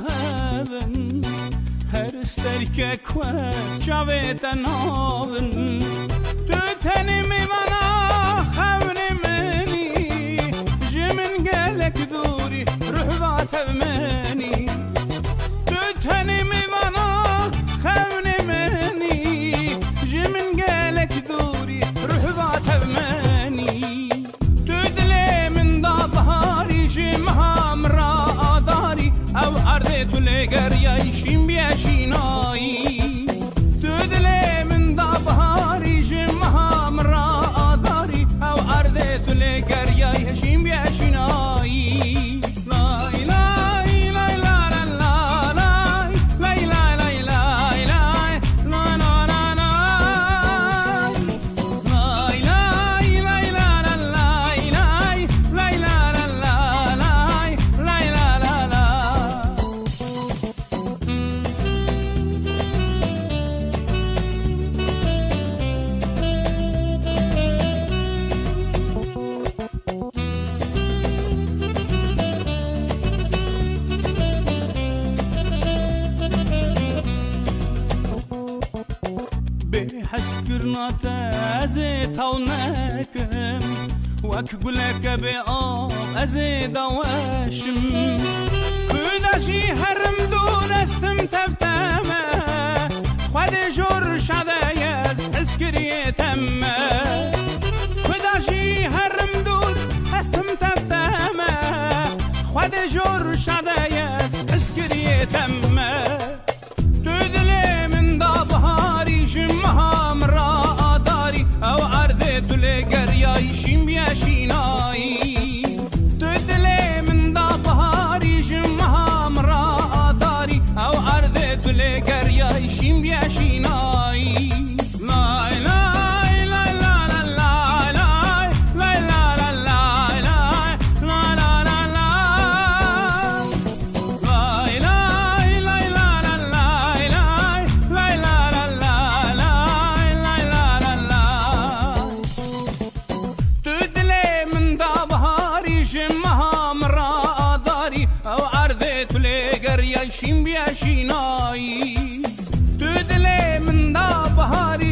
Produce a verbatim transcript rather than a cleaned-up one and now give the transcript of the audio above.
Hevin, her sterkek we çavê te navin. Tu tenê mêvana xewnê min î, ji min gelek dûr î, ruh va tev min î. Tu tenê mêvana xewnê min î, ji min gelek dûr î, ruh va tev min î. Tu dilê min da biharî, ji meha min re adarî, ew erdê tu lê geriyayî, şîn bîye şînayî. Tu dilê min da biharî, ji meha min re adarî, ew erdê tu lê geriyayî, şîn bîye şînayî. Lay, lay, lay, la, la, la, lay. Lay, lay, lay, lay, lay. La, la, la, lay. Lay, lay, lay, la, la, lay, lay. Lay, la, la, la, lay. Lay, la, la, la. Bê hezkirina te ez ê taw nekim, wek guleke bê av ez ê daweşim. Ku de jî herim dûr ez tim tev te me, Xwedê jor şade ye ez hezkiriyê te me. Ku de jî herim dûr ez tim tev te me, Xwedê jor şade ye ez hezkiriyê te me. Tu dilê min da biharî, ji meha min re adarî, ew erdê tu lê geriyayî, şîn bîye şînayî. Tu dilê min da biharî, ji meha min re adarî, ew erdê tu lê geriyayî, şîn bîye şînayî. Lay, lay, lay, la, la, lay, lay. Lay, la, la, lay, lay. La, la, la, lay. Lay, lay, lay, la, la, lay, lay. Lay, la, la, la, lay, lay, la, la, lay. Tu dilê min da biharî, ji meha min re adarî, ew erdê tu lê geriyayî, şîn bîye şînayî. Tu dilê min da biharî,